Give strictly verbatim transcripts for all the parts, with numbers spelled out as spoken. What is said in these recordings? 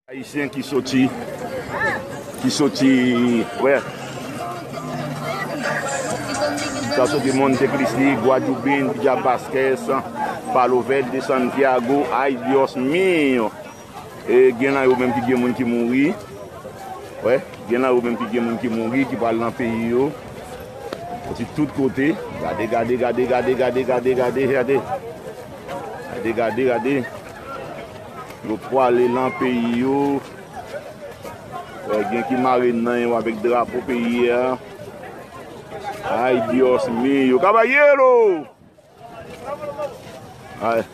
Ayisyen ki soti, ki soti, wè. Sa soti Monte Cristi, Guadeloupin, Villa Vasquez, Palo Verde, Santiago, ay Dios mío. E gen nan yo menm ki gen moun ki mouri. Wè, gen nan yo menm ki gen moun ki mouri, ki pral nan peyi yo. Soti tout kote. Gade, gade, gade, gade, gade, gade, gade, gade. Gade, gade, gade. Yo pwale nan peyi yo. Wè, gen ki mare nan yo avèk drapo peyi a. Ay Dios mío, caballero! Ay.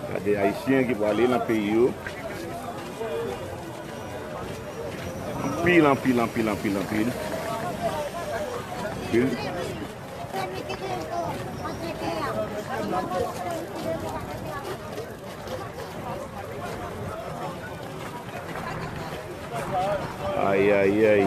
Gade Ayisyen ki prale nan peyi yo. Anpil, anpil, anpil, anpil, anpil. Anpil. Ay, ay, ay.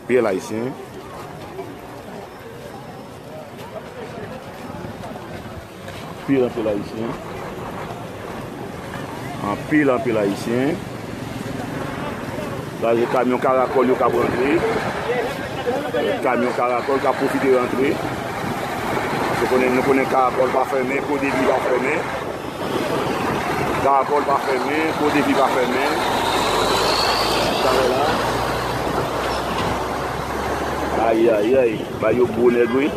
Anpil Ayisyen. Anpil, anpil Ayisyen. Anpil, anpil Ayisyen. Sa se kamyon karakòl yo k ap rantre. Kamyon karakòl k ap pwofite rantre. Paske konnen, nou konnen karakòl pa fèmen, Kodevi pa fèmen. Karakòl pa fèmen, Kodevi pa fèmen. Sa wè la. Ay, ay, ay. Ba yo gwo nèg, wi.